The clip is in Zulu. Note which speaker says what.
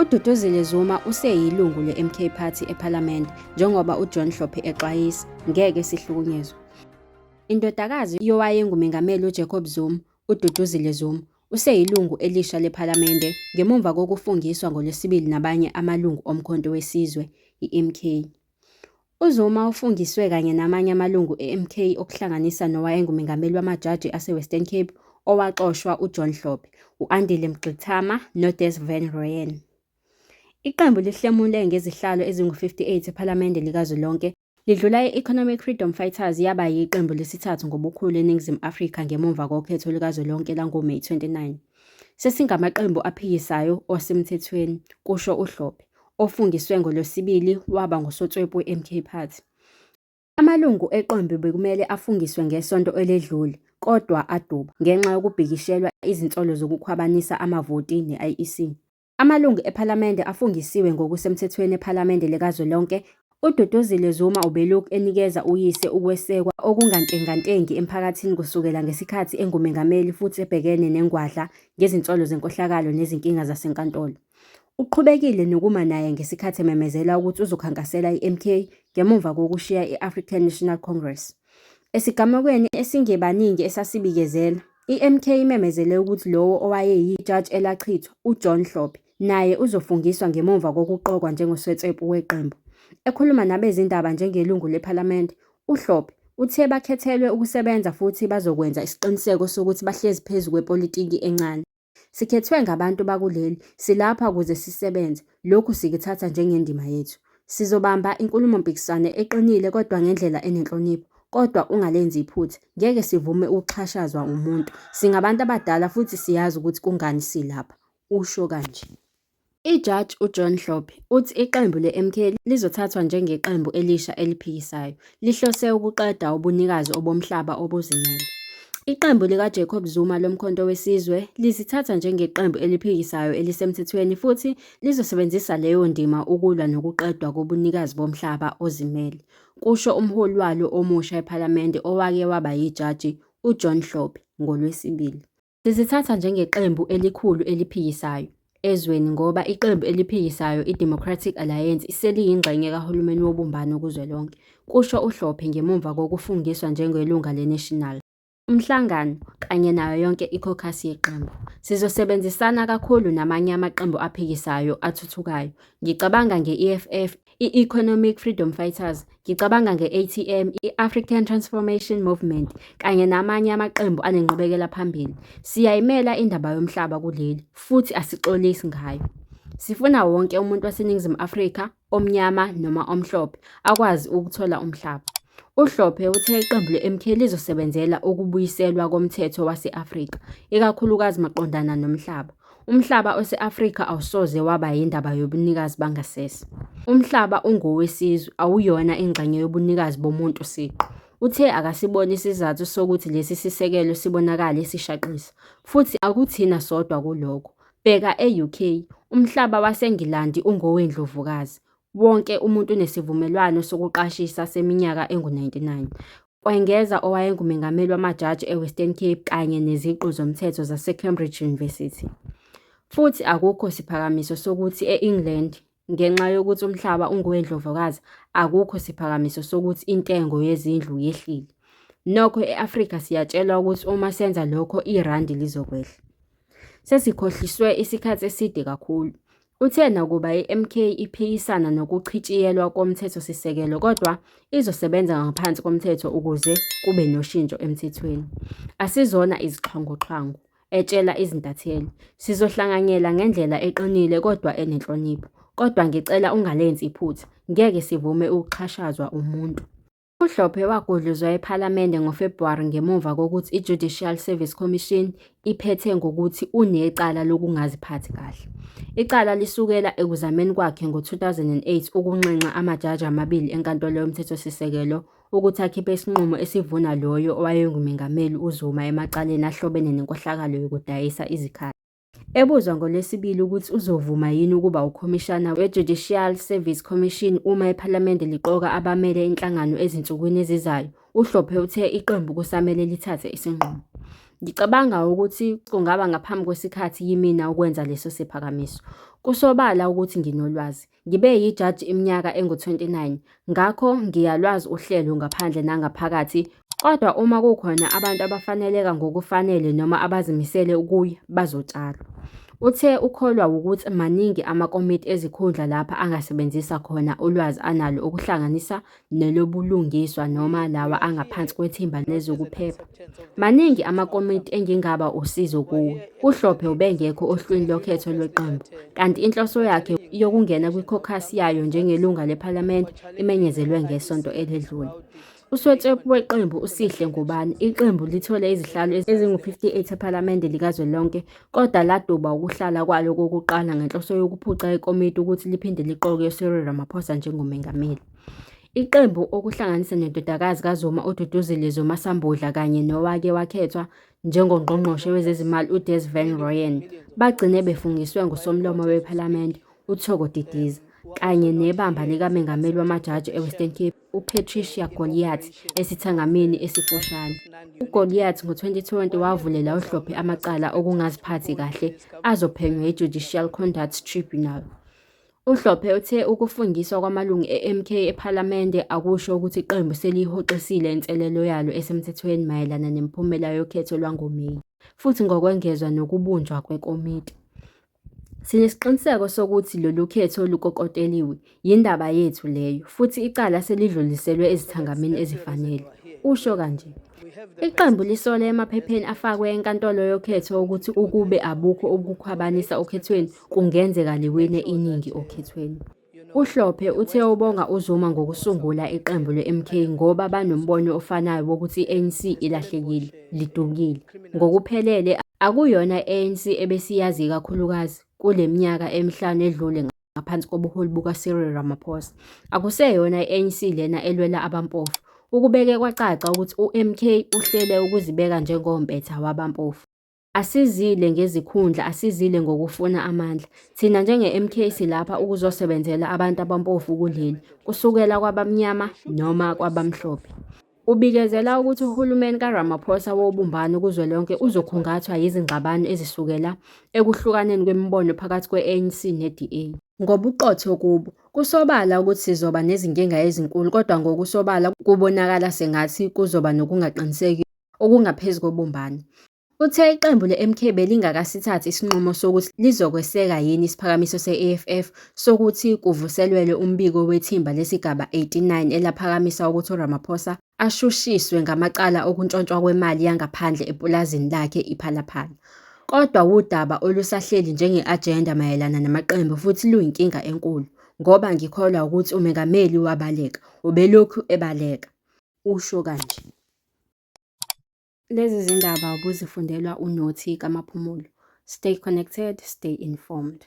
Speaker 1: UDuduzile Zuma useyilungu le-MK Party ePhalamende njengoba uJohn Hlophe exwayisa, ngeke sihlukunyezwe. Indodakazi yowayengumengameli uJacob Zuma, uDuduzile Zuma, useyilungu elisha lePhalamende ngemuva kokufungiswa ngoLwesibili nabanye amalungu oMkhonto weSizwe, i-MK. UZuma ufungiswe kanye namanye amalungu e-MK okuhlanganisa nowayengumengameli wamajaji aseWestern Cape owaxoshwa uJohn Hlophe, u-Andile Mngxitama noDes van Rooyen. Iqembu lihlemule ngezihlalo ezingu-58 ePhalamende likazwelonke, lidlula i-Economic Freedom Fighters yaba yiqembu lesithathu ngobukhulu eNingizimu Afrika ngemuva kokhetho lukazwelonke langoMeyi 29. Sesingamaqembu aphikisayo asemthethweni, kusho uHlophe, ofungiswe ngoLwesibili waba ngusotswebhu weMK Party. Amalungu eqembu bekumele afungiswe ngesonto eledlule kodwa aduba ngenxa yokubhikishelwa izinsolo zokukhwabanisa amavoti ne-IEC. Amalungu ePhalamende afungisiwe ngokusemthethweni ePhalamende likazwelonke. UDuduzile Zuma ubelokhu enikeza uyise ukwesekwa okungantengantengi emphakathini kusukela ngesikhathi engumengameli futhi ebhekene nengwadla ngezinsolo zenkohlakalo nezinkinga zasenkantolo. Uqhubekile nokuma naye ngesikhathi ememezela ukuthi uzokhankasela i-MK ngemuva kokushiya i-African National Congress. Esigamekweni esingebaningi esasibikezela, i-MK imemezele ukuthi lowo owayeyijaji elachithwa, uJohn Hlophe, naye uzofungiswa ngemuva kokuqokwa njengosotswebhu weqembu. Ekhuluma nabezindaba njengelungu lePhalamende, uHlophe uthe bakhethelwe ukusebenza futhi bazokwenza isiqiniseko sokuthi bahlezi phezu kwepolitiki encane. Sikhethwe ngabantu bakuleli, silapha ukuze sisebenze, lokhu sikuthatha njengendima yethu. Sizobamba inkulumompikiswano eqinile kodwa ngendlela enenhlonipho, kodwa ungalenzi iphutha, ngeke sivume ukuxhashazwa umuntu. Singabantu abadala futhi siyazi ukuthi kungani silapha, usho kanje. Ijaji uJohn Hlophe uthi iqembu le-MK lizothathwa njengeqembu elisha eliphikisayo, lihlose ukuqeda ubunikazi obomhlaba obuzimele. Iqembu likaJacob Zuma loMkhonto weSizwe lizithatha njengeqembu eliphikisayo elisemthethweni futhi lizosebenzisa leyo ndima ukulwa nokuqedwa kobunikazi bomhlaba ozimele, kusho umholi walo omusha ePhalamende owake waba yijaji uJohn Hlophe ngoLwesibili. Sizithatha njengeqembu elikhulu eliphikisayo ezweni ngoba iqembu eliphikisayo iDemocratic Alliance seliyingxenye kahulumeni wobumbano kuzwelonke, kusho uHlophe ngemuva kokufungiswa njengelungu leNational Umhlangano kanye nayo yonke ikhokhasi yeqembu. Sizosebenzisana kakhulu namanye amaqembu aphikisayo athuthukayo. Ngicabanga nge-EFF, i-Economic Freedom Fighters, ngicabanga nge-ATM, i-African Transformation Movement kanye namanye amaqembu anenqubekela phambili. Siyayimela indaba yomhlaba kuleli futhi asixolisi ngayo. Sifuna wonke umuntu waseNingizimu Afrika, omnyama noma omhlophe, akwazi ukuthola umhlaba. UHlophe uthe iqembu le-MK lizosebenzela ukubuyiselwa komthetho wase-Afrika, ikakhulukazi maqondana nomhlaba. Umhlaba ose-Afrika awusoze waba yindaba yobunikazi bangasese. Umhlaba ungowesizwe, awuyona ingxenye yobunikazi bomuntu siqu. Uthe akasiboni isizathu sokuthi lesi sisekelo sibonakale sishaqisa, futhi akuthina sodwa kulokho. Bheka e-UK, umhlaba waseNgilandi ungowendlovukazi. Wonke umuntu unesivumelwano sokuqashisa seminyaka engu-99. Kwengeza owayengumengameli wamajaji e-Western Cape kanye neziqu zomthetho zaseCambridge University. Futhi akukho siphakamiso sokuthi e-England, ngenxa yokuthi umhlaba ungowendlovukazi, akukho siphakamiso sokuthi intengo yezindlu yehlile. Nokho e-Afrika siyatshelwa ukuthi uma senza lokho irandi lizokwehla. Sesikhohliswe isikhathi eside kakhulu. Uthe nakuba i-MK iphikisana nokuchitshiyelwa koMthethosisekelo kodwa izosebenza ngaphansi komthetho ukuze kube noshintsho emthethweni. Asizona izixhwanguxhwangu, etshela izintatheli. Sizohlanganyela ngendlela eqinile kodwa enenhlonipho. Kodwa ngicela ungalenzi iphutha, ngeke sivume ukuxhashazwa umuntu. UHlophe wagudluzwa ePhalamende ngoFebhuwari ngemuva kokuthi iJudicial Service Commission iphethe ngokuthi unecala lokungaziphathi kahle. Icala lisukela ekuzameni kwakhe ngo-2008 ukunxenxa amajaji amabili eNkantolo yoMthethosisekelo ukuthi akhiphe isinqumo esivuna loyo owayengumengameli uZuma emacaleni ahlobene nenkohlakalo yokudayisa izikhali. Ebuzwa ngoLwesibili ukuthi uzovuma yini ukuba ukhomishana weJudicial Service Commission uma iPhalamende liqoka abamele inhlangano ezinsukwini ezizayo, uHlophe uthe iqembu kusamele lithathe isinqumo. Ngicabanga ukuthi kungaba ngaphambi kwesikhathi kimina ukwenza leso siphakamiso. Kusobala ukuthi nginolwazi. Ngibe yijaji iminyaka engu-29, ngakho ngiyalwazi uhlelo ngaphandle nangaphakathi kodwa uma kukhona abantu abafaneleka ngokufanele noma abazimisele ukuya, bazotshalwa. Uthe ukholwa wukuthi maningi amakomiti ezikhundla lapha angasebenzisa khona ulwazi analo okuhlanganisa nelobulungiswa noma lawa angaphansi kwethimba lezokuphepha. Maningi amakomiti engingaba usizo kuwo. UHlophe ubengekho ohlwini lokhetho lweqembu, kanti inhloso yakhe yokungena kwikhokhasi yayo njengelunga lePhalamende imenyezelwe ngesonto eledlule. Usotswebhu weqembu uSihle Ngubane, iqembu lithole izihlalo ezingu-58 ePhalamende likazwelonke kodwa laduba ukuhlala kwalo kokuqala ngenhloso yokuphuca ikomiti ukuthi liphinde liqoke uCyril Ramaphosa njengomengameli. Iqembu okuhlanganisa nendodakazi kaZuma uDuduzile Zuma-Sambudla kanye nowake wakhethwa njengoNgqongqoshe wezeziMali uDes van Rooyen bagcine befungiswe nguSomlomo wePhalamende uThoko Didiza kanye nebamba likamengameli wamajaji eWestern Cape uPatricia Goliath esithangamini esifushane. UGoliath ngo-2020 wavulela uHlophe amacala okungaziphathi kahle azophenywa yi-Judicial Conduct Tribunal. UHlophe uthe ukufungiswa kwamalungu e-MK ePhalamende akusho ukuthi iqembu seliyihoxisile inselelo yalo esemthethweni mayelana nemiphumela yokhetho lwangoMeyi, futhi ngokwengezwa nokubunjwa kwekomiti. Sinesiqiniseko sokuthi lolu khetho lukokoteliwe, yindaba yethu leyo, futhi icala selidluliselwe ezithangamini ezifanele, usho kanje. Iqembu lisole emaphepheni afakwe enkantolo yokhetho ukuthi ukube abukho ubukhwabanisa okhethweni kungenzeka liwine iningi okhethweni. UHlophe uthe ubonga uZuma ngokusungula iqembu le-MK ngoba banombono ofanayo wokuthi i-ANC ilahlekile, lidukile. Ngokuphelele akuyona i-ANC ebesiyazi ikakhulukazi kule minyaka emihlanu edlule ngaphansi kobuholi bukaCyril Ramaphosa. Akuseyona i-ANC lena elwela abampofu. Ukubeke kwacaca ukuthi uMK uhlele ukuzibeka njengompetha wabampofu. Asizile ngezikhundla, asizile ngokufuna amandla. Thina njenge-MK silapha ukuzosebenzela abantu abampofu kuleli, kusukela kwabamnyama noma kwabamhlophe. Ubikezela ukuthi uhulumeni kaRamaphosa wobumbano kuzwelonke uzokhungathwa yizingxabano ezisukela ekuhlukaneni kwemibono phakathi kwe-ANC ne-DA. Ngobuqotho kubo, kusobala ukuthi sizoba nezinkinga ezinkulu kodwa ngokusobala kubonakala sengathi kuzoba nokungaqiniseki okungaphezu kobumbano. Uthe iqembu le-MK belingakasithathi isinqumo sokuthi lizokweseka yini isiphakamiso se-EFF sokuthi kuvuselelwe umbiko wethimba lesigaba 89 elaphakamisa ukuthi uRamaphosa ashushiswe ngamacala okuntshontshwa kwemali yangaphandle epulazini lakhe iPhalaphala. Kodwa wudaba olusahleli njenge-ajenda mayelana namaqembu futhi luyinkinga enkulu ngoba ngikholwa wukuthi umengameli wabaleka, ubelokhu ebaleka, usho kanje. Lezi zindaba ubuzifundelwa uNothi kaMaphumulo. Stay connected, stay informed.